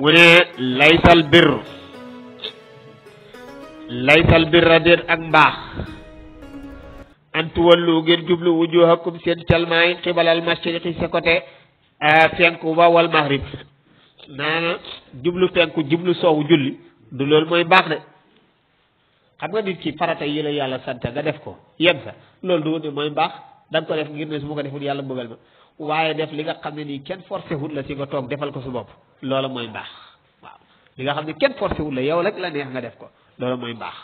mu ne laysal birra déet ak mbaax an tuwallu ngeen jublu wujuhakum seen calmaay xibalal mashriqi sa côté fenku ba wal maghrib naana jublu fenku jublu soowu julli du loolu mooy mbaax de xam nga nit ki farata yi la yàlla sant nga def ko yem sa loolu du mooy mbaax da nga ko def ngir ne su ma ko deful yàlla bëggal ma waaye def li nga xam ne nii kenn forcé wut la si nga toog defal ko su bopp loola mooy mbaax waaw li nga xam ne kenn forcé wut la yow rek la neex nga def ko loola mooy mbaax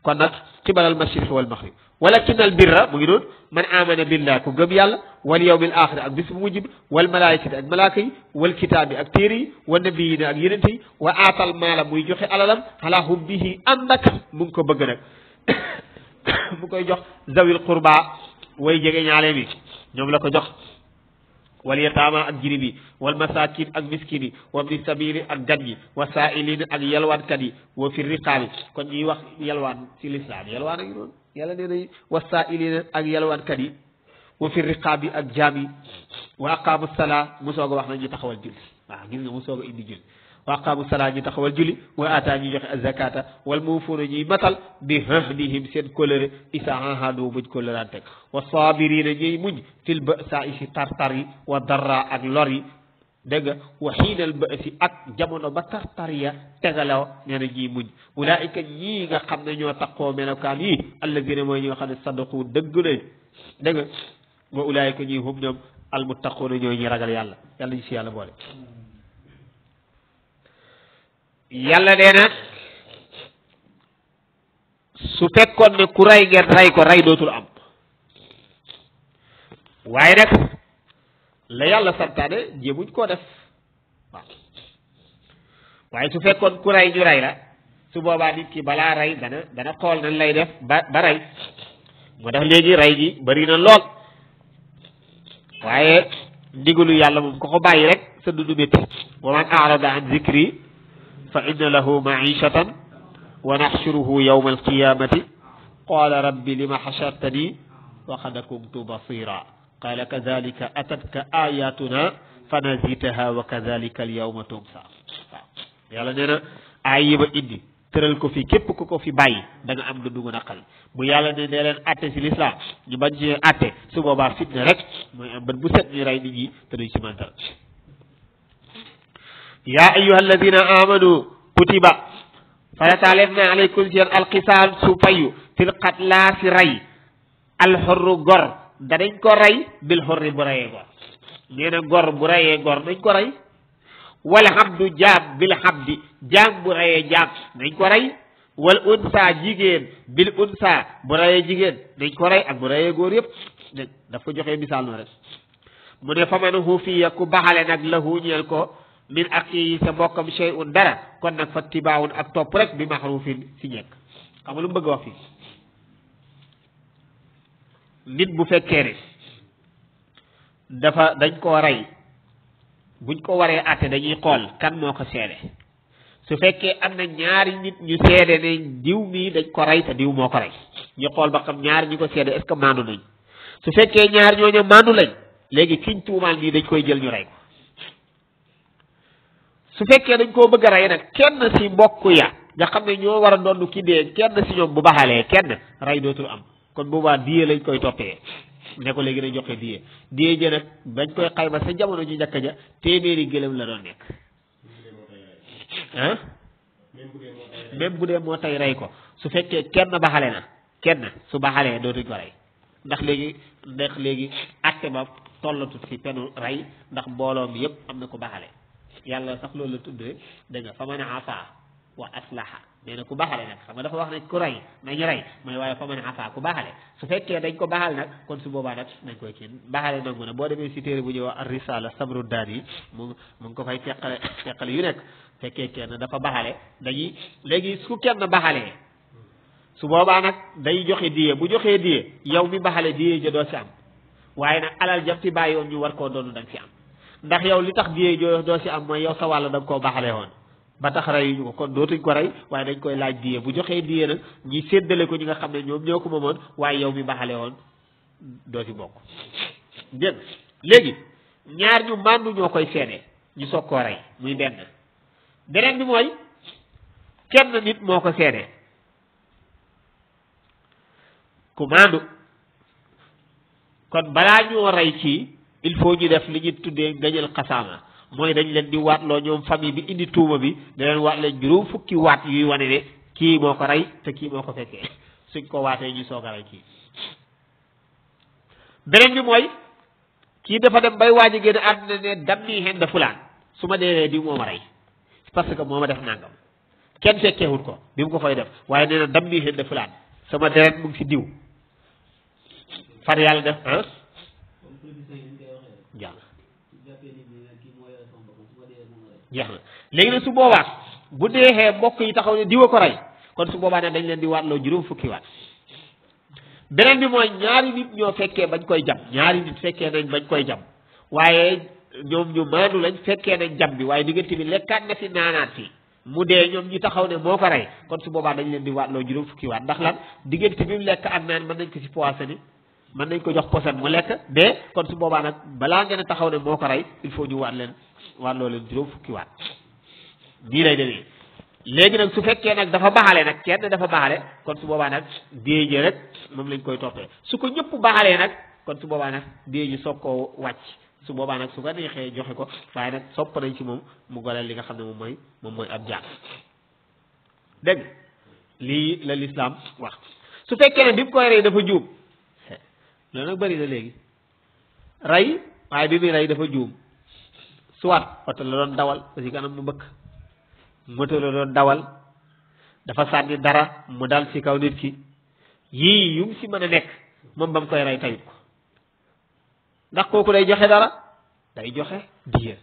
kon nag qibalal mashriq wal maghrib walakinnal birra mu ngi doon man amana billah ku gëm yàlla wal yawmil axir ak bis bu mujj bi wal malaikati ak malaaka yi wal kitaab bi ak téere yi wa nabiyina ak yenente yi wa aatal maala muy joxe alalam ala hubbihi ànd ak mu ngi ko bëgg nag mu koy jox zawil qurba way jege ñaale mi ñoom la ko jox wal yataama ak jirim yi wal masakin ak miskin yi wa ibni sabili ak gan yi wa saa'ilin ak yalwaankat yi wa fi riqaabi kon ñuy wax yalwaan ci lislaam yalwaan ak noonu yàlla nee na wa saa'ilin ak yalwaankat yi wa fi riqaabi ak jaam yi wa aqaamu salaa mu soog a wax na ñu taxawal julli waaw gis nga mu soog a indi julli wa aqaamu salaa ñu taxawal julli wa ataa ñu joxe azakata wal muufuuna ñuy matal bi ahdihim seen kóllëre isa ahadu buñ kóllërante wa saabirina ñuy muñ fil ba'sa si tartar yi wa darra ak lor yi dégg nga wa xiinal ba'si ak jamono ba tartar ya tegalaw nee na ñuy muñ ulaika ñii nga xam ne ñoo taqoo melokaan yi alladina mooy ñoo xam ne sadaqu dëgg nañ dégg nga wa ulaika ñii hum ñoom almuttaquuna ñooy ñi ragal yàlla yàlla ñu si yàlla boole yàlla nee na su fekkoon ne ku rey ngeen rey ko rey dootul am waaye nag la yàlla santaane jéemuñ koo def waaw waaye su fekkoon ku rey ñu rey la su boobaa nit ki balaa rey dana xool nan lay def ba rey moo tax léegi rey gi bari na lool waaye ndigalu yàlla moom ko bàyyi rek sa dundu métti wa man a'rada an zikri fa inna lahu ma'ishatan wa nahshuruhu yawma alqiyamati qala rabbi lima hashartani wa qad kuntu basira qala kadhalika atatka ayatuna fanasitaha wa kadhalika alyawma tunsa waaw yàlla nee na ay yi ba indi tëral ko fi képp ku ko fi bàyyi da nga am dundu gu naqal bu yàlla ne dee leen atte si l'islam ñu bañ ci atte su boobaa fitna rek mooy am bët bu set ñu rey nit ñi te duñ ci mantal yaa ayyuha alladina amanu kutiba farataaleef na alaykum seen alqisaas su fayu fil qatlaa si rey alxurru gor danañ ko rey bil xurri bu reyee gor nee na gor bu reyee gor nañ ko rey wal xabdu jaam bil xabdi jaam bu reyee jaam nañ ko rey wal unsa jigéen bil unsa bu reyee jigéen nañ ko rey ak bu reyee góor yëpp daf ko joxee misaal noonu rek mu ne fa man hufiya ku baxale nag lahu ñeel ko min akhi sa mbokkam shay'un dara kon nag fa tibaawun ak topp rek bi maxrufin si ñekk xam nga lu mu bëgg wax fii nit bu fekkee ne dañ koo rey buñ ko waree àtte dañuy xool kan moo ko seede su fekkee am na ñaari nit ñu seede ne diw mii dañ ko rey te diw moo ko rey ñu xool ba xam ñaari ñu ko seede est-ce que maandu nañ su fekkee ñaar ñooñu maandu lañ léegi kiñ tuumaal nii dañ koy jël ñu rey ko su fekkee dañ koo bëgg a rey nag kenn si mbokk ya nga xam ne ñoo war a doon ki dee kenn si ñoom bu baxalee kenn rey dootul am kon boobaa diye lañ koy toppee ne ko léegi nañ joxe diye ja nag bañ koy xayma sa jamono ji njëkk ja téeméeri gëlëm la doon nekk ah même bu dee moo tey rey ko su fekkee kenn baxale na kenn su baxalee dootuñ ko rey ndax léegi atte ba tollatut si penu rey ndax mbooloo mi yëpp am na ko baxale yàlla sax loolu la tuddee dégg nga fa man afa wa aslaha nee na ku baxale nag xam nga dafa wax ne ku rey nañu rey mooy waaye fa man afa ku baxale su fekkee dañ ko baxal nag kon su boobaa nag nañ koy kii baxale nangu na boo demee si téere bu ñuy wax ar-risala sabru daan yi mu ngi ko fay teqale yu nekk fekkee kenn dafa baxale dañuy léegi su kenn baxalee su boobaa nag day joxe diye bu joxee diye yow mi baxale diye ja doo si am waaye nag alal jam fi bàyyi woon ñu war koo doonu da nga si am ndax yow li tax diye doo si am mooy yow sa wàll da nga koo baxale woon ba tax reyuñu ko kon dootuñ ko rey waaye dañ koy laaj diye bu joxee diye nag ñi séddale ko ñi nga xam ne ñoom ñoo ko moomoon waaye yow mi baxale woon doo ci bokk dégg léegi ñaar ñu màndu ñoo koy seede ñu soog koo rey muy beneen bi mooy kenn nit moo ko seede ku màndu kon balaa ñoo rey ci il faut ñu def li ñu tuddee dañal xasaama mooy dañ leen di waatloo ñoom famille bi indi tuuma bi da leen waat leen juróom fukki waat yuy wane ne kii moo ko rey te kii moo ko fekkee suñ ko waatee ñu soog a rey kii beneen bi mooy kii dafa dem bay waaj a génn àdduna ne dam nii xen da fulaan su ma dee di moo ma rey parce que moo ma def nangam kenn fekkeewut ko bi mu ko fay def waaye nee na dam nii xen da fulaan sama deret mu ngi si diw far yàlla def jeex na léegi nag su boobaa bu deexee mbokk yi taxaw ne diwa ko rey kon su boobaa ne dañ leen di waatloo juróom fukki waat beneen bi mooy ñaari nit ñoo fekkee bañ koy jam ñaari nit fekkee nañ bañ koy jam waaye ñoom ñu maandu lañ fekkee nañ jam bi waaye diggante bi lekkaat na fi naanaat fi mu dee ñoom ñu taxaw ne moo ko rey kon su boobaa dañ leen di waatloo juróom fukki waat ndax lan diggante bi mu lekk ak naan mën nañ ko ci poissonné mën nañ ko jox poson mu lekk de kon su boobaa nag balaa ngeen a taxaw ne moo ko rey il faut ñu waatloo leen juróom fukki waat nii lay demee léegi nag su fekkee nag dafa baxale nag kenn dafa baxale kon su boobaa nag déeje rek moom lañ koy toppee su ko ñëpp baxalee nag kon su boobaa nag déeje soog koo wàcc su boobaa nag su ko neexee joxe ko waaye nag sopp nañ ci moom mu goleel li nga xam ne moom mooy ab jaam dégg lii la lislaam wax su fekkee ne bi mu koy rey dafa juum loolu nag bëri na léegi rey waaye bi muy rey dafa juum soit oto la doon dawal parce que kanam mu mbëkk moto la doon dawal dafa sànni dara mu dal ci kaw nit ki yii yu si mën a nekk moom ba mu koy rey tayit ko ndax kooku day joxe dara day joxe diya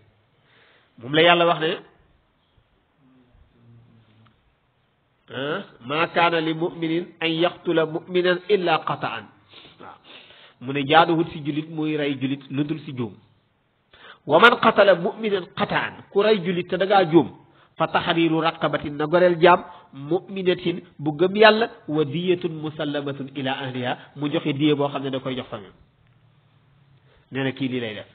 moom la yàlla wax ne maa kaana li muminin an yaqtula muminan illa qataan waaw mu ne jaaduwut si jullit muy rey jullit lu dul si juum wa man qatala muminan qataan ku rey jullit te da ngaa juum fa taxriiru raqabatin na goreel jaam muminatin bu gëm yàlla wa diyatun musallamatun ila ahliha mu joxe diye boo xam ne da koy jox famille nee na kii lii lay def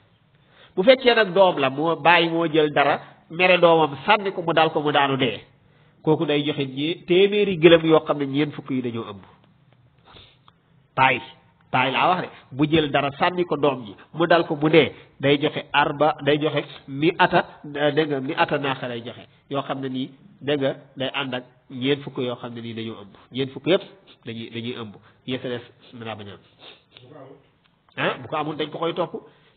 bu fekkee nag doom la moo bàyyi moo jël dara mere doomam sànni ko mu dal ko mu daanu dee kooku day joxe téeméeri gëlëm yoo xam ne ñeent fukk yi dañoo ëmb taay laa wax de bu jël dara sànni ko doom ji mu dal ko mu dee day joxe mi ata naaxa lay joxe yoo xam ne nii dégg nga day ànd ak ñeent fukk yoo xam ne nii dañoo ëmb ñeent fukk yëpp dañuy ëmb yéesa des mën bañ am bu ko amul dañ ko koy topp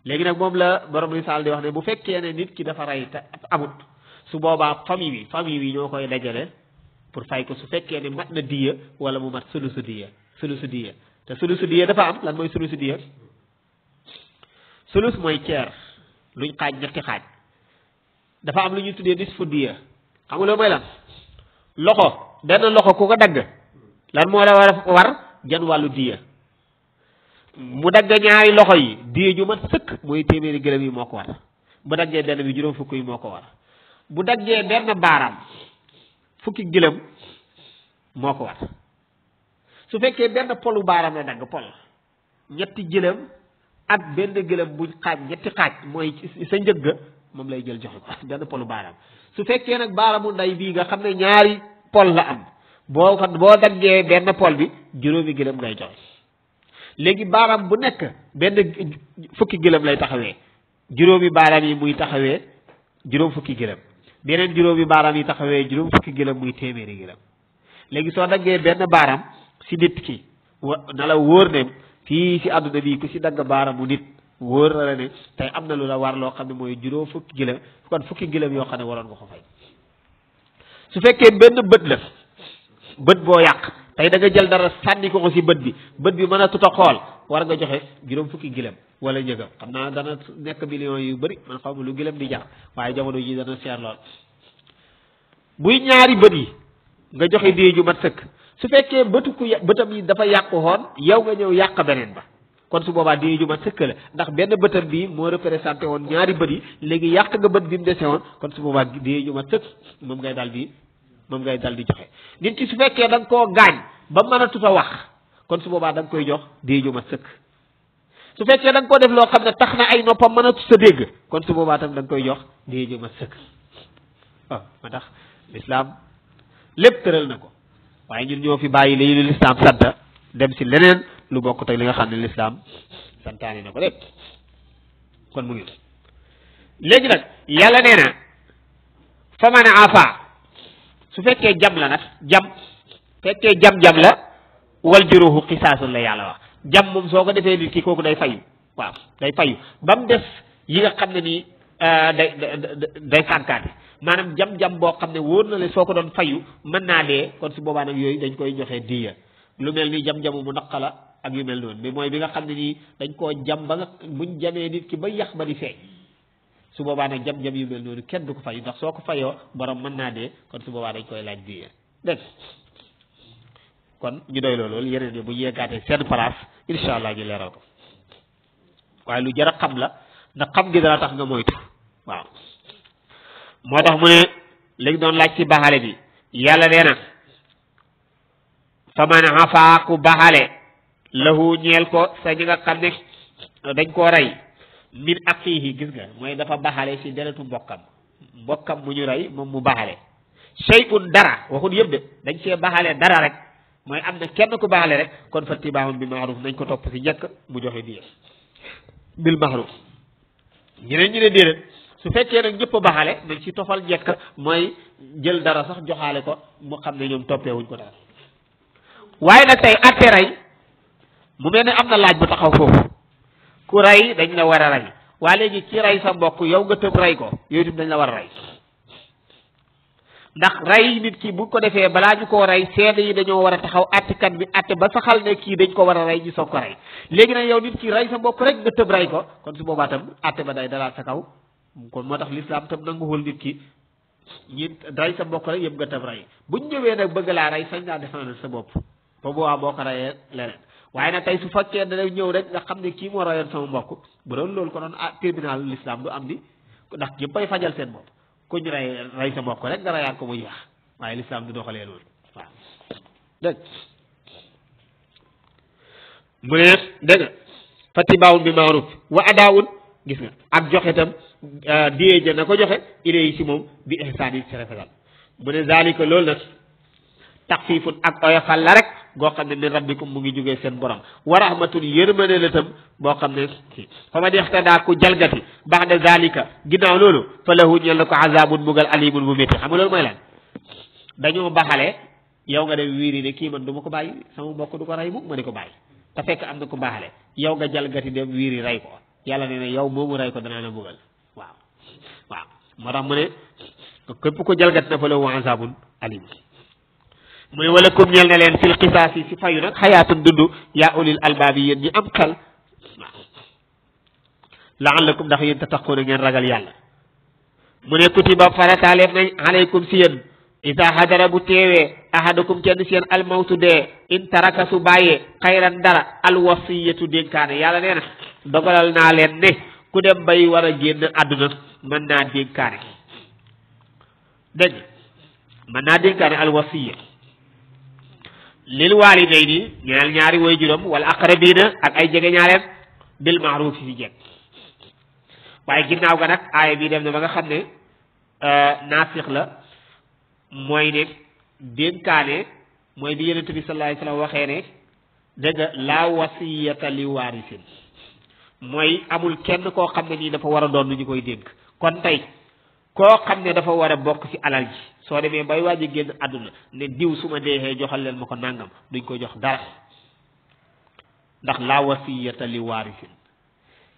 léegi nag moom la borom risaal di wax ne bu fekkee ne nit ki dafa rey te amut su boobaa famille bi ñoo koy dajale pour fay ko su fekkee ne mat na diya wala mu mat sulusu diya te sulusu diya dafa am lan mooy sulusu diya sulus mooy ceer luñ xaaj ñetti xaaj dafa am lu ñuy tuddee nisfu diya xam nga loolu mooy lan benn loxo ku ko dagg lan moo la war jan wàllu diya mu dagg ñaari loxo yi diya ju mat sëkk mooy téeméeri gëlëm yi moo ko war bu daggee benn bi juróom fukk yi moo ko war bu daggee benn baaraam fukki gëlëm moo ko war su fekkee benn polu baaraam la dagg pol ñetti gëlëm ak benn gëlëm buñ xaaj ñetti xaaj mooy sa njëgg moom lay jël joxe ko benn polu baaraam su fekkee nag baaraamu nday bii nga xam ne ñaari pol la am boo daggee benn pol bi juróomi gëlëm ngay joxe léegi baaraam bu nekk benn fukki gëlëm lay taxawee juróomi baaraam yi muy taxawee juróom fukki gëlëm beneen juróomi baaraam yi taxawee juróom fukki gëlëm muy téeméeri gëlëm léegi soo daggee benn baaraam si nit ki na la wóor ne fii si àdduna bi ku si dagg baaraamu nit wóor na la ne tey am na lu la war loo xam ne mooy juróom fukki gëlëm kon fukki gëlëm yoo xam ne waroon nga ko fay su fekkee benn bët la bët boo yàq tey da nga jël dara sànni ko si bët bi mën a tuta xool war nga joxe juróom fukki gëlëm wala njëgam xam naa dana nekk millions yu bëri man xaw ma lu gëlëm di jar waaye jamono ji dana seer lool buy ñaari bët yi nga joxe dee ju mat sëkk su fekkee bëtam yi dafa yàqu woon yow nga ñëw yàq beneen ba kon su boobaa diye ju mat sëkk la ndax benn bëtam bi moo représenté woon ñaari bët yi léegi yàq nga bët bi mu dese woon kon su boobaa diye ju mat sëkk moom ngay dal di joxe nit ki su fekkee da nga koo gaañ ba mën a tut a wax kon su boobaa da nga koy jox diye ju mat sëkk su fekkee da nga koo def loo xam ne tax na ay noppam mën a tut a dégg kon su boobaa tam da nga koy jox diye ju mat sëkk waaw ma tax l'islam lépp tëral na ko waaye ñun ñoo fi bàyyi li ñu l'islam sant dem si leneen lu bokk teg li nga xam ne l'islam santaane na ko lépp kon mu ngi léegi nag yàlla nee na fa man afa su fekkee jam la nag fekkee jam la wal juruhu qisaasun la yàlla wax jam moom soo ko defee nit ki kooku day fayu waaw day fayu ba mu des yi nga xam ne nii day sànkaate maanaam jam boo xam ne wóor na le soo ko doon fayu mën naa dee kon su boobaa nag yooyu dañ koy joxe diya lu mel ni jam-jamu mu naqala ak yu mel noonu mais mooy bi nga xam ne nii dañ koo jam ba nga buñ jamee nit ki ba yax ba di feeñ su boobaa nag jam-jam yu mel noonu kenn du ko fayu ndax soo ko fayoo borom mën naa dee kon su boobaa dañ koy laaj diya dégg kon ñu doy loolu yeneen yi bu yeggaatee seen place incha allah ñu leeral ko waaye lu jar a xam la ndax xam gi dana tax nga moytu waaw moo tax mu ne léegi doon laaj ci baxale bi yàlla nee na fa man afa ku baxale lahu ñeel ko sa ñi nga xam ne dañ koo rey min aqihi gis nga mooy dafa baxale si deretu mbokkam mu ñu rey moom mu baxale shay'un dara waxul yëpp de dañ see baxale dara rek mooy am na kenn ku baxale rek kon fa tibaahun bil ma'ruf nañ ko topp si njëkk mu joxe diye bil ma'ruf ñeneen ñu ne déedéet su fekkee nag ñëpp a baxale nañ ci tofal njëkk mooy jël dara sax joxaale ko mu xam ne ñoom toppee wuñ ko dara waaye nag tey atte rey mu mel ne am na laaj bu taxaw foofu ku rey dañ la war a rey waa léegi ki rey sa mbokk yow nga tëb rey ko yow itam dañ la war a rey ndax rey nit ki bu ko defee balaa ñu koo rey seede yi dañoo war a taxaw attekat bi atte ba saxal ne kii dañ ko war a rey ñu soog ko rey léegi nag yow nit ki rey sa mbokk rek nga tëb rey ko kon su boobaa tam atte ba day dalaat sa kaw kon moo tax l'islam tam nanguwul nit ki ñi rey sa mbokk rek yëpp nga tëb rey buñ ñëwee nag bëgg laa rey sañ laa défendre sa bopp ba boobaa boo ko reyee leneen waaye nag tey su fekkee da ñëw rek nga xam ne kii moo reyoon sama mbokk bu doon loolu ko doon tribunal l'islam du am di ndax ñëppay fajal seen bopp kuñ rey sa mbokk rek nga reyaat ko mu jeex waaye l'islam du doxalee loolu waaw dégg mu ne dégg nga fatibaawun bi maaruf wa adaawun gis nga ak joxe tam diye ja na ko joxe ilay si moom bi ihsaan yi si rafetal mu ne zalika loolu nag taxfiifun ak oyofal la rek goo xam ne min rabbikum mu ngi jógee seen borom wa rahmatun yërmande la tam boo xam ne fa man ixtadaa ku jalgati ba'da zalika ginnaaw loolu fa lahu ñeel na ko azabun mbugal alimun bu métti xam nga loolu mooy lan dañoo baxale yow nga dem wiiri ne kii man du ma ko bàyyi sama mbokk du ko rey mu ma di ko bàyyi te fekk am na ko baxale yow nga jalgati dem wiiri rey ko yàlla nee na yow moomu rey ko danaa la mbugal waaw moo tax mu ne képp ko jalgati na fa lahu azabun alim mu ne wala kum ñel na leen fil qisaas yi si fayu nag xayaatun dund yaa ulil albaab yi yéen ñi am xel waaw la'allakum ndax yéen tattaquuna ngeen ragal yàlla mu ne kutiba farataaleef nañ alaykum si yéen isa hadara bu teewee ahadukum kenn si yéen almawtu dee in taraka su bàyyee xayran dara alwasiyatu dénkaane yàlla nee na dogalal naa leen ne ku dem bay war a génn àdduna mën naa dénkaane dégg mën naa dénkaane alwasiya lil walidayni ñeel ñaari way juróom wala aqrabina ak ay jege ñaareel bil ma'ruf fi jekk waaye ginnaaw ga nag aaya bii dem na ba nga xam ne naasix la mooy ne dénkaane mooy bi yonent bi sallallahu alayhi wasallam waxee ne dégg nga laa wasiyata li waarisin mooy amul kenn koo xam ne nii dafa war a doon ñu koy dénk kon tey koo xam ne dafa war a bokk ci alal ji soo demee bay waaj a génn àdduna ne diw su ma deexee joxal leen ma ko nangam duñ ko jox dara ndax laa wasiyata li waarisin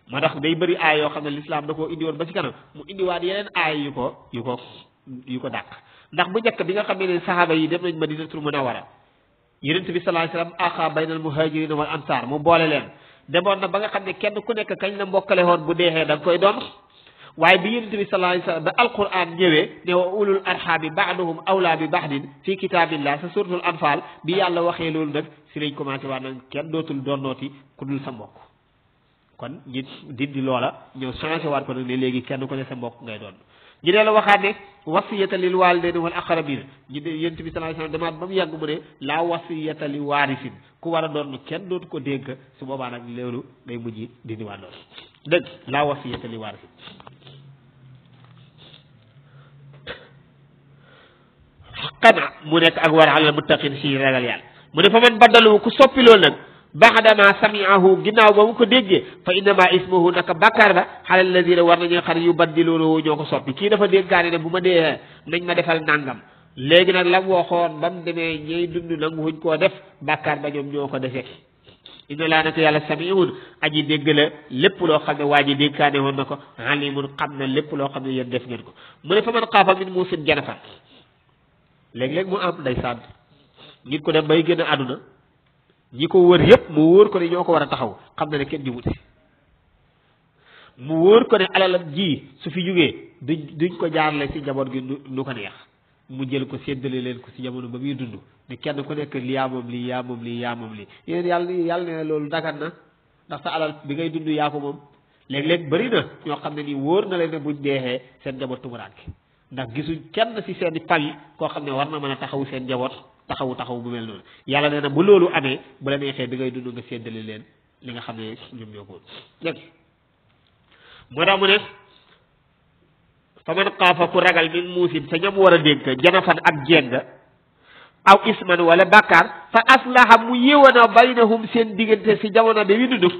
moo tax day bëri aay yoo xam ne l'islam da koo indi woon ba ci kanam mu indiwaat yeneen aay yu ko dàq ndax bu njëkk bi nga xam ne sahaaba yi dem nañ Madinatul Munawwara yonent bi sallallahu alayhi wasallam aqa baynal muhajirin wal ansar mu boole leen demoon na ba nga xam ne kenn ku nekk kañ la mbokkale woon bu deexee da nga koy doon waaye bi yonent bi sallallahu alayhi wasallam ba alquran ñëwee ne wa ulul arhami ba'duhum awla bi ba'din fi kitabillah sa suratul anfal bi yàlla waxee loolu nag si lañ commencé waa nag kenn dootul doonnooti ku dul sa mbokk kon ñi dindi loola ñëw changé waat ko nag ne léegi kenn ko ne sa mbokk ngay doon ñu dee la waxaat ne wasiyata lil walidayni wal aqrabin ñu de yent bi sallallahu alayhi wasallam demaat ba mu yàgg mu ne laa wasiyata li waarisin ku war a doon kenn dootu ko dénk su boobaa nag loolu day mujj dindi waat loolu dëgg laa wasiyata li waarisin xaqana mu nekk ak war alal muttaqin si ragal yàlla mu ne fa man baddalu ku soppi loolu nag baxdama samiahu ginnaaw ba mu ko déggee fa innama ismuhu naka bàkkaar ba xalal ladina war nañu xam ne yu baddiloolu ñoo ko soppi kii dafa dénkaane ne bu ma dee nañ ma defal nangam léegi nag la mu waxoon ba mu demee ñey dund nanguwuñ koo def bàkkaar ba ñoom ñoo ko defee inna laa naka yàlla samiun aji dégg la lépp loo xam ne waa ji dénkaane woon na ko alimun xam na lépp loo xam ne yéen def ngeen ko mu ne fa man xaafa min muusin janafan léeg-léeg mu am ndeysaan nit ko dem bay gën a àdduna ñi ko wër yëpp mu wóor ko ne ñoo ko war a taxaw xam na ne kenn jubut mu wóor ko ne alalam ji su fi jógee duñ ko jaarale ci njaboot gi nu ko neex mu jël ko séddale leen ko ci jamono ba muy dund ne kenn ku nekk li yaa moom lii yaa moom lii yaa moom lii yéen yàlla ne loolu dagan na ndax sa alal bi ngay dund yaa ko moom léeg-léeg bëri na ñoo xam ne nii wóor na leen ne buñ deexee seen njaboot tumuraanke ndax gisuñ kenn ci seen famille koo xam ne war na mën a taxawu seen njaboot taxawu bu mel noonu yàlla nee na bu loolu amee bu la neexee bi ngay dund nga séddale leen li nga xam ne ñoom ñoo ko dégg moo tax mu ne fa man xaafa ku ragal min muusin sa ñam war a dénk janafan ak jeng aw isman wala bàkkaar fa aslaha mu yéwana baynahum seen diggante ci jamono bi wi dund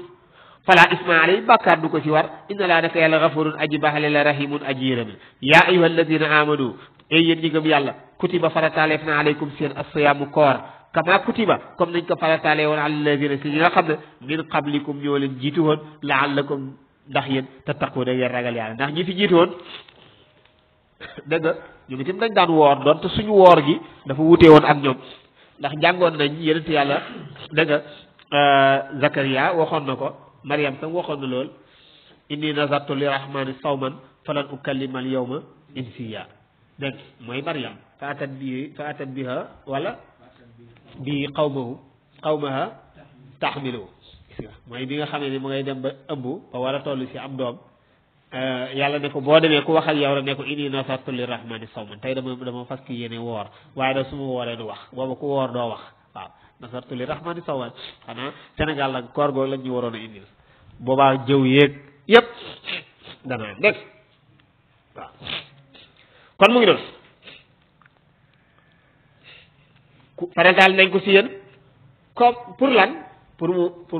fala isma alay bàkkaar du ko ci war inna laa naka yàlla gafurun aji baxale la rahimun aji yërëme yaa ayuha alladina amanu ey yéen ñi gëm yàlla kutiba farataaleef na aleykum seen asiyaamu koor kama kutiba comme nañ ko farataale woon ala alladina si ñi nga xam ne min qablikum ñoo leen jiitu woon laallakum ndax yéen tattaqu da ngeen ragal yàlla ndax ñi fi jiitu woon dégg nga ñu ngi tim dañ daan woor doon te suñu woor gi dafa wutee woon ak ñoom ndax jàngoon nañ yenent yàlla dégg nga Zakariya waxoon na ko Mariam tam waxoon na lool inni nazartu li rahmani sawman falan ukallima al yawma insiya dégg mooy Mariam fa atat biha wala bi qawmaha taxmilu mooy bi nga xam ne mu ngay dem ba ëmb ba war a toll si am doom yàlla ne ko boo demee ku wax ak yow rek ne ko inni nazartu li rahmani sawman tey dama fas ki yéene woor waaye da su ma wooree du wax booba ku woor doo wax waaw nazartu li rahmani sawman xanaa Sénégal nag koor googu lañ ñu waroon a indil boobaa jëw yéeg yëpp danaa dégg waaw kon mu ngi doon farataal nañ ko si yéen comme pour lan pour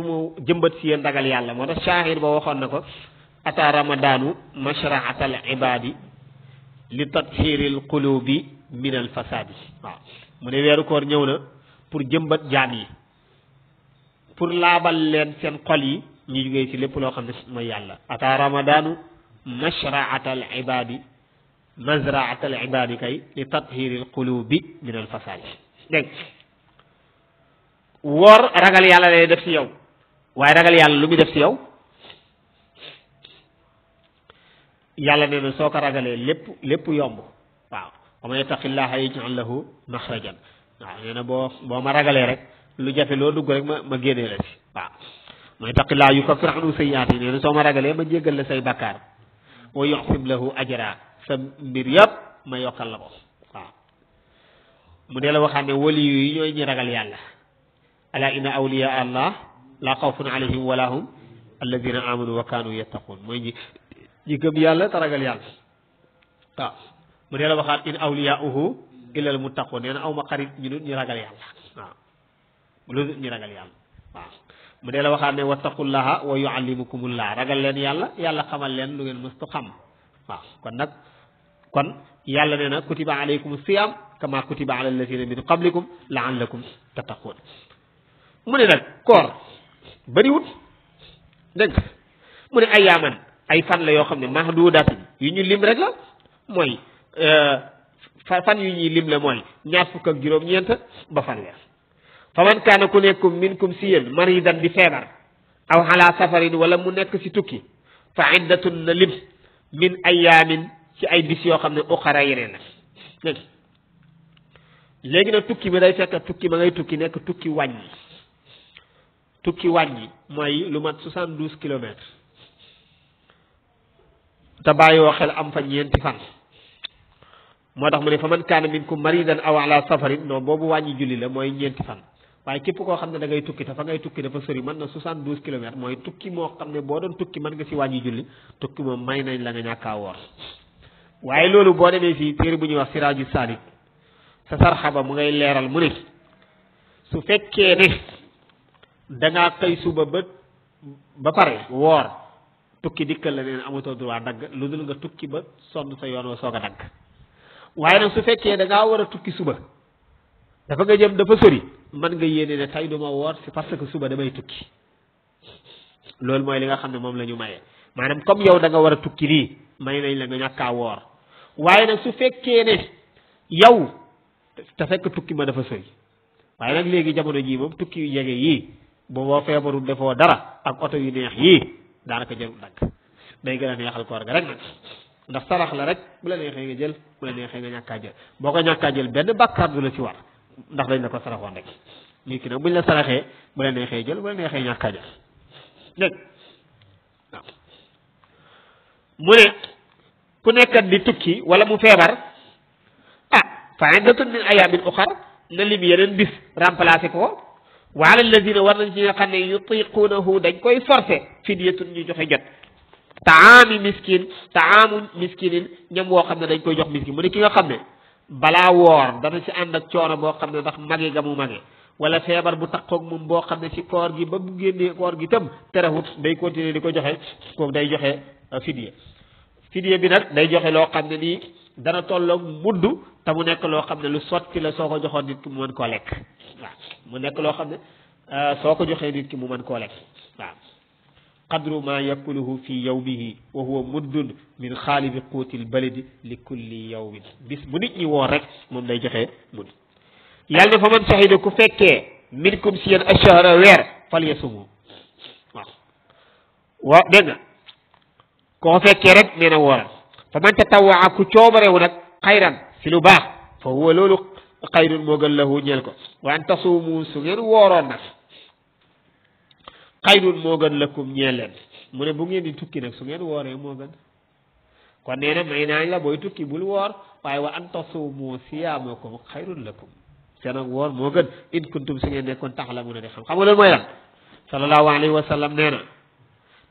mu jëmbat si yéen ragal yàlla moo tax shaahir ba waxoon na ko ata ramadanu mashraatal ibadi li tathiril qulubi min al fasadi waaw mu ne weeru koor ñëw na pour jëmbat jaam yi pour laabal leen seen xol yi ñu jugee ci lépp loo xam ne mooy yàlla ata ramadanu mashraatal ibadi mazraatal ibadi kay li tathiril qulubi min al fasadi dégg woor ragal yàlla lay def ci yow waaye ragal yàlla lu muy def ci yow yàlla nee na soo ko ragalee lépp yomb waaw wa man yattaqillaha yaj'al lahu maxrajan waaw nee na boo ma ragalee rek lu jafe loo dugg rek ma génnee la ci waaw man yattaqillaha yukaffir anhu sayyi'aatihi nee na soo ma ragalee ma jéggal la say bakkaar wa yu'zim lahu ajra sa mbir yëpp ma yokkal la ko waaw mu dee la waxaat ne wali yi ñooy ñi ragal yàlla ala inna awliya allah la xawfun alayhim wala hum alladina amanu wa kanu yattaqun mooy ñi gëm yàlla te ragal yàlla waaw mu dee la waxaat in awliyauhu illa al muttaqun nee na aw ma xarit ñu dul ñu ragal yàlla waaw lu dul ñu ragal yàlla waaw mu dee la waxaat ne wattaqullaha wa yuallimukumullah ragal leen yàlla xamal leen lu ngeen mëstu xam waaw kon yàlla nee na kutiba alaykum siyam kama kutiba ala alladina min qablikum laallakum tattaqun mu ne nag koor bëriwut dégg mu ne ayaaman ay fan la yoo xam ne mahdudatin yu ñu lim rek la mooy fan yu ñuy lim la mooy ñaar fukk ak juróom-ñeent ba fanweer fa man kaana ku nekkum minkum si yéen maridan di feebar aw ala safarin wala mu nekk si tukki fa iddatun na lim min ayaamin ci ay bis yoo xam ne uxara yeneen la dégg léegi nag tukki bi day fekk tukki ba ngay tukki nekk tukki wàññi tukki wàññi mooy lu mat 72 kilomètres te bàyyoo xel am fa ñeenti fan moo tax mu ne fa man kaana minkum maridan aw ala safarin non boobu wàññi julli la mooy ñeenti fan waaye képp koo xam ne da ngay tukki te fa ngay tukki dafa sori mën na 72 kilomètres mooy tukki moo xam ne boo doon tukki mën nga si wàññi julli tukki moom may nañ la nga ñàkkaa woor waaye loolu boo demee fii téere bu ñuy wax Siraaju Saalik sa sarxaba mu ngay leeral mu ne su fekkee ne dangaa xëy suba ba pare woor tukki dikkal la neen amatoo droit dagg lu dul nga tukki ba sonn sa yoon wa soog a dagg waaye nag su fekkee dangaa war a tukki suba dafa nga jëm dafa sori mën nga yéene ne tey duma woor c'est parce que suba damay tukki loolu mooy li nga xam ne moom la ñu mayee maanaam comme yow da nga war a tukki nii may nañ la nga ñàkkaa woor waaye nag su fekkee ne yow te fekk tukki ma dafa sori waaye nag léegi jamono jii moom tukki yu jege yii boo feebarul defoo dara ak oto yu neex yii daanaka jarul dagg day gën a neexal koor ga rek nag ndax sarax la rek bu la neexee nga jël bu la neexee nga ñàkkaa jël boo ko ñàkkaa jël benn bàkkaar du la ci war ndax dañ la ko saraxoon rek nit ki nag buñ la saraxee bu la neexee jël bu la neexee ñàkkaa jël dégg waaw mu ne ku nekkat di tukki wala mu feebar fa iddatun min ayaamin uxar na lim yeneen bis remplacé ko wa ala alladina war nañ ci nga xam ne yutiquunahu dañ koy forcé fidyatun ñu joxe jot taamu miskinin ñam woo xam ne dañ koy jox miskin mu ne ki nga xam ne balaa woor dana ci ànd ak coono boo xam ne ndax mage ga mu mage wala feebar bu takkoog moom boo xam ne ci koor gi ba bu génnee koor gi tam terewut day continuer di ko joxe kooku day joxe fidye bi nag day joxe loo xam ne nii dana tolloog mudd te mu nekk loo xam ne lu sotti la soo ko joxoon nit ki mu mën koo lekk waaw mu nekk loo xam ne soo ko joxee nit ki mu mën koo lekk waaw qadru ma yakuluhu fi yawmihi wa huwa muddun min xaalibi quutil baladi li kulli yawmin bis bu nit ñi woor rek moom day joxe mudd yàlla ne fa man shahida ku fekkee minkum si yéen ashahra weer fal yasumu waaw dégg nga koo fekkee rek nee na wooral fa man tatawaa ku coobarewu nag xayran si lu baax fa huwa loolu xayrun moo gën lahu ñeel ko wa an tasuumu su ngeen wooroon nag xayrun moo gën lakum ñeel leen mu ne bu ngeen di tukki nag su ngeen wooree moo gën kon nee na may naañ la booy tukki bul woor waaye wa an tasuumu siyaamakum xayrun lakum seen ak woor moo gën in kuntum su ngeen nekkoon tax la mun a de xam nga loolu mooy lan sallallahu alayhi wa sallam nee na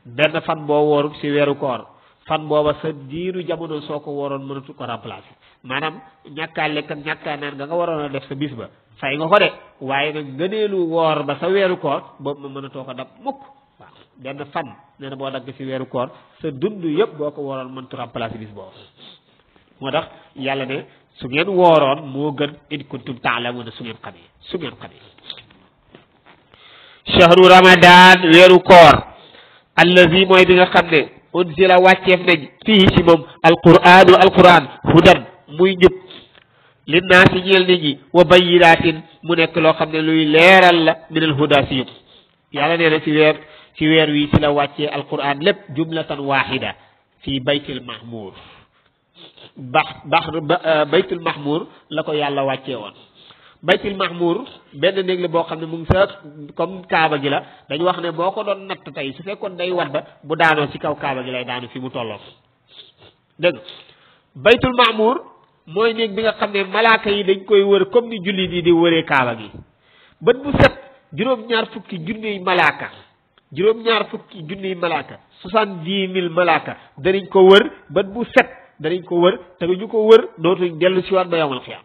benn fan boo woorut si weeru koor fan booba sa diiru jamono soo ko waroon mënatu ko remplacer maanaam ñàkkaa lekk ak ñàkkaa naan nga waroon a def sa bis ba fay nga ko de waaye nag ngëneelu woor ba sa weeru koor boobu ma mënatoo ko dab mukk waaw benn fan nee na boo dagg si weeru koor sa dund yëpp boo ko waroon mënatu remplacer bis boobu moo tax yàlla ne su ngeen wooroon moo gën in kuntum ta'lamuuna su ngeen xamee shahru ramadan weeru koor allazi mooy bi nga xam ne unzila wàcceef nañ fii ci moom alquran hudan muy njub linnaasi ñeel nit ñi wa bayyinaatin mu nekk loo xam ne luy leeral la min al huda si yëpp yàlla nee na ci weer wi ci la wàccee alquran lépp jumlatan wahida fii baytil mahmur baytul mahmur la ko yàlla wàccee woon baytul mahmur benn néeg la boo xam ne mu ngi sa comme kaaba gi la dañu wax ne boo ko doon natt tey su fekkoon day wadda bu daanoo ci kaw kaaba gi lay daanu fi mu tolloo dégg baytul mahmur mooy néeg bi nga xam ne malaaka yi dañ koy wër comme ni jullit yi di wëree kaaba gi bët bu set juróom-ñaar fukki junniy malaaka 70,000 malaaka danañ ko wër bët bu set danañ ko wër te ñu ko wër dootuñ dellu si waat ba yawmal xiyaam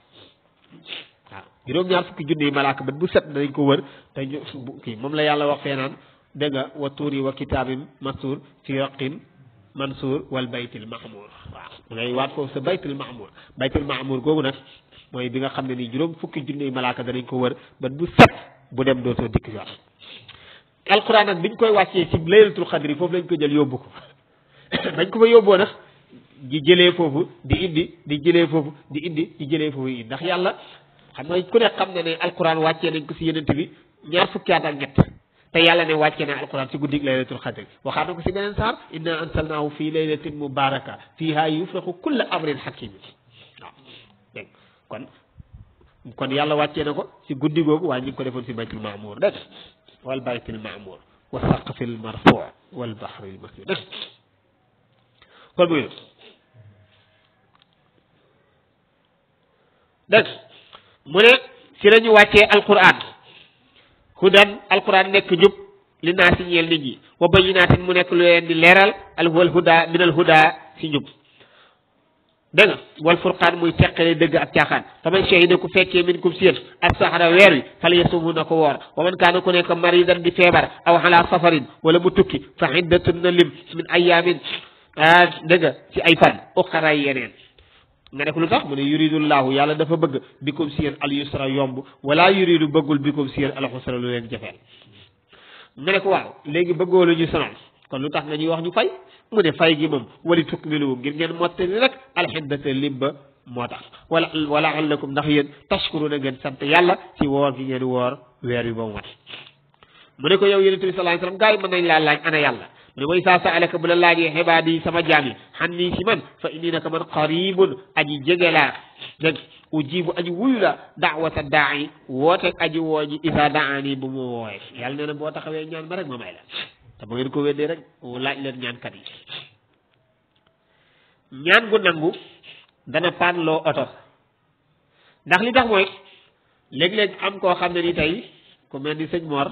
juróom-ñaar fukki junniy malaaka bët bu set danañ ko wër te ñu kii moom la yàlla wax fee naan dégg nga wa tuuri wa kitaabin mastuur fi raqin mansuur wal baytil mahmur waaw ngay waat foofu sa baytil mahmur googu nag mooy bi nga xam ne nii juróom fukki junniy malaaka danañ ko wër bët bu set bu dem dootoo dikk si waat alquran nag biñ koy wàccee ci laylatul xadri foofu lañ ko jël yóbbu ko dañ ko fa yóbboo nag di jëlee foofu di indi di jëlee foofu di indi di jëlee foofu indi ndax yàlla xam nga ku ne xam na ne alquran wàccee nañ ko si yenent bi ñaar fukki at ak ñett te yàlla ne wàccee na alquran ci guddig laylatul xadri waxaat na ko si beneen saar inna ansalnaahu fii laylatin mubaraka fiha yufraxu kulla amrin hakim waaw dégg kon yàlla wàccee na ko si guddi googu waaye ñu ngi ko defoon si baytul maamur dégg wal baytil ma'mur wa saqfil marfu' wal bahril masjur kon muy dëgg mu ne si la ñu wàccee alquran hudan alquran nekk jub li naa si ñeel nit ñi wa bayyinaatin mu nekk lu leen di leeral wal huda minal huda si njub dégg nga wal furqaan muy teqale dëgg ak caaxaan faman shahida ku fekkee min kum si yéen ak saxara weer wi fal yasumhu na ko woor wa man kaana ku nekk maridan di feebar aw ala safarin wala mu tukki fa iddatun na lim min ayaamin dégg nga si ay fan uxara yeneen nga ne ko lu tax mu ne yuridullahu yàlla dafa bëgg bikum si yéen al yusra yomb wala yuridu bëggul bikum si yéen al xusra lu leen jafeel nga ne ko waaw léegi bëggoo lu ñu sonal kon lu tax nga ñuy wax ñu fay mu ne fay gi moom wali tukmilu ngir ngeen mottali rek alxiddata lim ba moo tax wala allakum ndax yéen tashkuruna ngeen sant yàlla ci woor gi ngeen woor weer wi ba mu mat mu ne ko yow yonent bi sallallahu alayhi wasallam gaa yi mën nañ laa laaj ana yàlla mu ne way saa saalaka bu la laajee xibaadi sama jaam yi xan nii si man fa inni naka man qaribun aji jege laa dégg ujibu aji wuyu la daawata daa'i woote aji woo ji isa daani bu mu wooye yàlla nee na boo taxawee ñaan ma rek ma may la te bu ngeen ko weddee rek laaj leen ñaankat yi ñaan gu nangu dana paan loo oto ndax li tax mooy léeg-léeg am koo xam ne ni tey ku mel ni sëñ Mor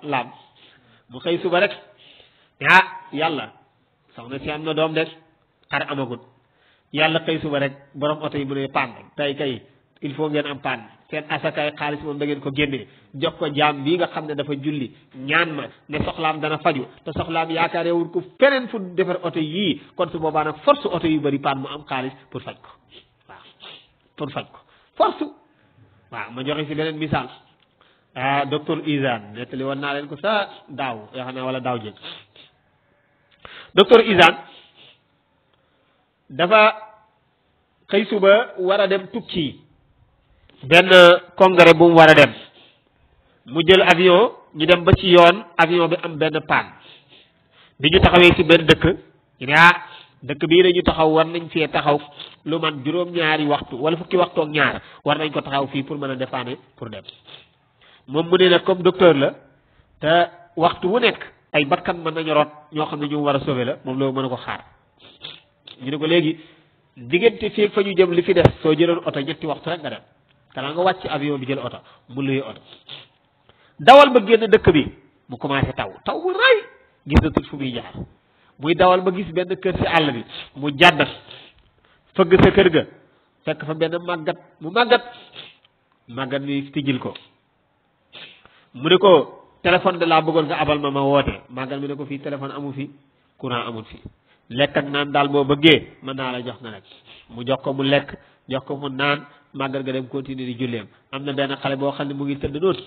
Lam mu xëy suba rek yàlla soxna si am na doom de xar amagut yàlla xëy suba rek borom oto yi mu ne paan tey kay il faut ngeen am paan seen asakaay xaalis moom da ngeen ko génnee jox ko jaam bii nga xam ne dafa julli ñaan ma ne soxlaam dana faju te soxlaam yaakaarewul ko feneen fu defar oto yii kon su boobaa nag force oto yu bëri paan mu am xaalis pour faj ko waaw pour faj ko force waaw ma joxe si beneen misaal docteur Izane nettali woon naa leen ko sa daaw yoo xam ne wala daaw jëg docteur Izane dafa xëy suba war a dem tukki benn congrès bu mu war a dem mu jël avion ñu dem ba ci yoon avion bi am benn panne bi ñu taxawee ci benn dëkk ñu ne dëkk bii dañu taxaw war nañ fee taxaw lu man juróom-ñaari waxtu wala fukki waxtu ak ñaar war nañ ko taxaw fii pour mën a dépanner pour dem moom mu ne nag comme docteur la te waxtu wu nekk ay bakkan mën nañu rot ñoo xam ne ñu war a sauver la moom loolu mën a ko xaar ñu ne ko léegi diggante fii fa ñu jëm li fi des soo jëloon oto ñetti waxtu rek nga dem kanaa nga wàcc avion bi jël oto mu luy oto dawal ba génn dëkk bi mu commencé taw bu rëy gis na tut fu muy jaar muy dawal ba gis benn kër ci àll bi mu jàddat fëgg sa kër ga fekk fa benn màggat mi tijjil ko mu ne ko téléphone de laa bëggoon nga abal ma woote màggat mi ne ko fii téléphone amu fi courant amul fi lekk ak naan daal boo bëggee mën naa la jox na rek mu jox ko mu lekk jox ko mu naan màggal ga dem continuer di julleem am na benn xale boo xam ne mu ngi tëdd noonu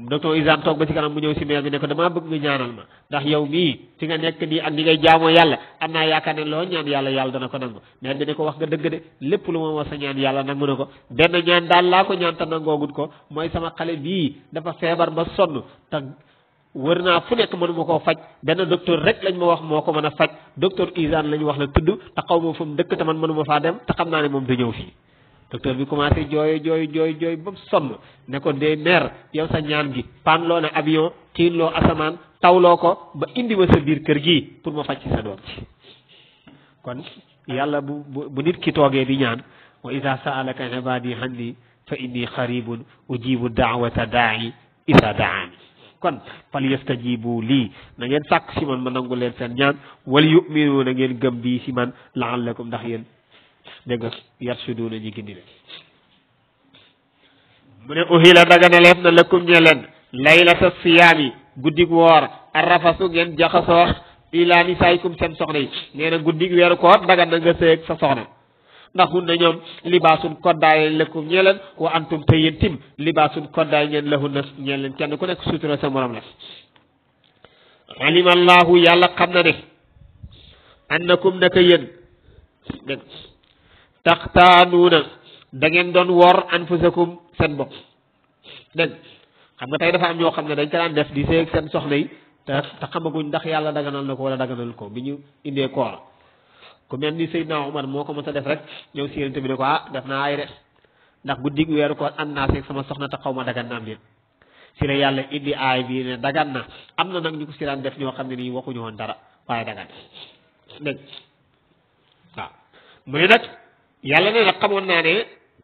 docteur Izane toog ba ci kanam mu ñëw si maire bi ne ko damaa bëgg nga ñaanal ma ndax yow mii fi nga nekk nii ak ni ngay jaamoo yàlla am naa yaakaar ne loo ñaan yàlla dana ko nangu maire bi ne ko wax nga dëgg de lépp lu ma wax sa ñaan yàlla nangu na ko benn ñaan daal laa ko ñaan te nangoogut ko mooy sama xale bii dafa feebar ba sonn te wër naa fu nekk mënuma koo faj benn docteur rek lañ ma wax moo ko mën a faj docteur Izane la ñu wax la tudd te xaw ma fu mu dëkk te man mënuma faa dem te xam naa ne moom du ñëw fii docteur bi commencé jooy ba mu sonn ne ko dee maire yow sa ñaan gi paan loo na avion tiin loo asamaan tawloo ko ba indi ma sa biir kër gi pour ma faj ci sa doom ci kon yàlla bu nit ki toogee di ñaan wa iza sa'alaka ibadi anni fa inni qaribun ujibu da'wata da'i iza da'ani kon fal yastajibu lii na ngeen sàkk si man ma nangu leen seen ñaan wal yu'minu na ngeen gëm bii si man la'allakum ndax yéen dégg nga yarshuduna ñi gindi leen mu ne uhila daganaleef na lakum ñe leen laylata siyaami guddig woor arrafasu ngeen jaxasoo ila nisaayikum seen soxna yi nee na guddig weeru koor dagan na nga sëy ak sa soxna ndax hun na ñoom libaasun koddaay lakum ñe leen wa antum te yéen tim libaasun koddaay ngeen lahun na ñeen leen kenn ku nekk sutura sa morom la alimallahu yàlla xam na ne annakum naka yéen dégg taxtaanuuna da ngeen doon wor anfusakum seen bopp dégg xam nga tey dafa am ñoo xam ne dañ ko daan def di seeg seen soxna yi te xamaguñ ndax yàlla daganal na ko wala daganal ko bi ñu indee koor ku mel ni Seydina Omar moo ko mës a def rek ñëw si yéen bi ne ko def naa ay de ndax guddi weeru koor ànd naa seeg sama soxna te xaw ma dagan naam leen si la yàlla indi aay bii ne dagan na am na nag ñu ko si daan def ñoo xam ne nii waxuñu woon dara waaye dagan dégg waaw mu ne nag yàlla ne nag xamoon naa ne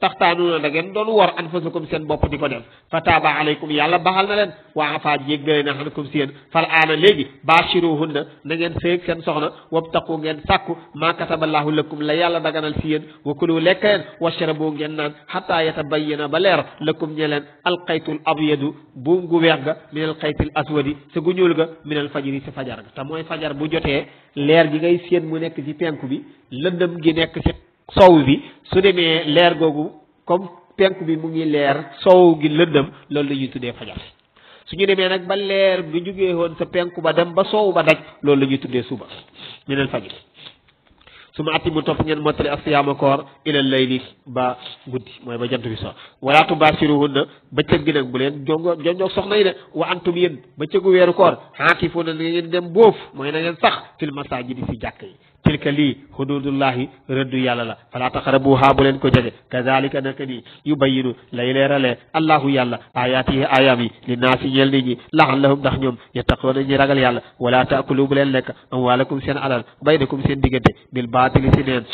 taxtaanuuna da ngeen doon wor anfusakum seen bopp di ko def fa taaba alaykum yàlla baxal na leen waa afaa jéggale na xanakum si yéen fal aana léegi baashiruhunna na ngeen sëyeg seen soxna wabtaqu ngeen sàkku maa kataballahu lakum la yàlla daganal si yéen wa kulu lekk leen washrabu ngeen naan xataa yatabayyana ba leer lakum ñe leen alxaytul abyadu buum gu weex ga min alxaytil aswadi sa gu ñuul ga min al fajri si fajar ga te mooy fajar bu jotee leer gi ngay séen mu nekk ci penku bi lëndëm gi nekk ci sow bi su demee leer googu comme penku bi mu ngi leer sow gi lëndëm loolu la ñuy tuddee fajar su ñu demee nag ba leer bi jógee woon sa penku ba dem ba sow ba daj loolu la ñuy tuddee suba minal fajr su ma atti mu topp ngeen mottali ak siyaama koor ilal layli ba guddi mooy ba jant bi so wala tubaasiruhunna bëccëg gi nag bu leen jonjoog soxna yi de wa antum yéen bëccëgu weeru koor xaakifuuna na ngeen dem boof mooy na ngeen sax fil masaajidi si jàkk yi tilka lii hududullahi rëddu yàlla la fala taqrabuha bu leen ko jege kazalika naka nii yubayyinu lay leeralee allahu yàlla ayaatihi ayam yi li naasi ñeel nit ñi laallahum ndax ñoom yattaqoona ñi ragal yàlla wala taakulu bu leen lekk amwaalakum seen alal baynakum seen diggante bil baatili si neen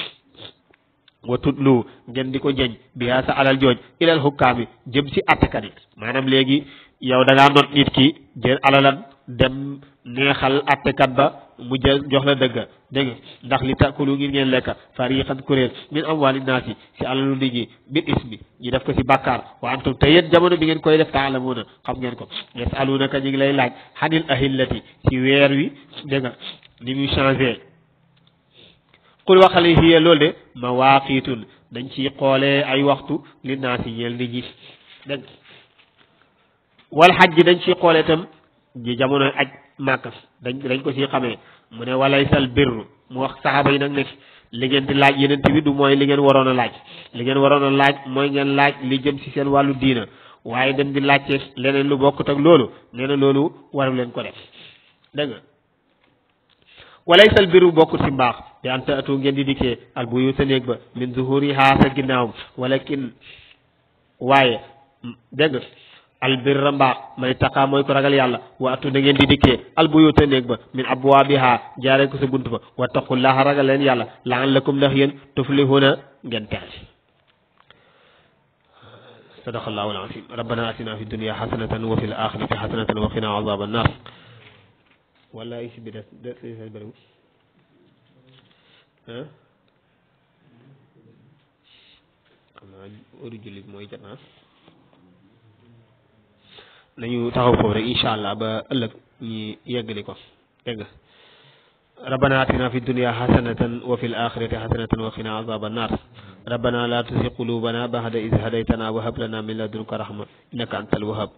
wa tudlu ngeen di ko jeñ bihaa sa alal jooj ilal hukkaami jëm si attekat yi maanaam léegi yow da ngaa not nit ki jël alalan dem neexal attekat ba mu jël jox la dëgg dégg ndax li takulu ngir ngeen lekk fariqan kuréel min amwali naasi si alalu nit ñi bil ismi ñu def ko si bàkkaar wa antum te yéen jamono bi ngeen koy def taalamuuna xam ngeen ko yasalunaka ñu ngi lay laaj xanil ahillati si weer wi dégg nga ni muy changé qul waxale hiya loolu de mawaaqiitun dañ ciy xoolee ay waxtu li naasi ñeel nit ñi dégg wal xaj ji dañ ciy xoolee itam ji jamono aj màkk dañ ko ci xamee mu ne walaysal birru mu wax saxaaba yi nag nekk li ngeen di laaj yeneen bi du mooy li ngeen waroon a laaj li ngeen waroon a laaj mooy ngeen laaj li jëm ci seen wàllu diina waaye dem di laajte leneen lu bokkut ak loolu nee na loolu waru leen ko def dégg nga walaysal birru bokkut ci mbaax bi an taatu ngeen di dikkee al buyuuta néeg ba min zuhuriha sa ginnaawam walakin waaye dégg nga albirra mbaax may taqaa mooy ko ragal yàlla wa atu da ngeen di dikkee albuyuuta néeg ba min abwaabiha jaaree ko sa bunt ba wattaqullaha ragal leen yàlla la'allakum ndax yéen tuflihuna ngeen texe sadaqallahu al-azim rabbana atina fi dunya hasanatan wa fil akhirati hasanatan wa qina azaban nar wala isi bi des bëriw xam naa heure jullit mooy jot na nañu taxaw foofu rek incha allah ba ëllëg ñi yeggali ko dégg nga rabbana atina fi dunya hasanatan wa fil akhirati hasanatan wa qina azaban nar rabbana la tuzigh qulubana ba'da idh hadaytana wa hab lana min ladunka rahma innaka antal wahhab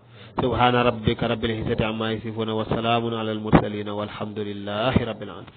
subhana rabbika rabbil izzati amma yasifun wa salamun alal mursalin walhamdulillahi rabbil alamin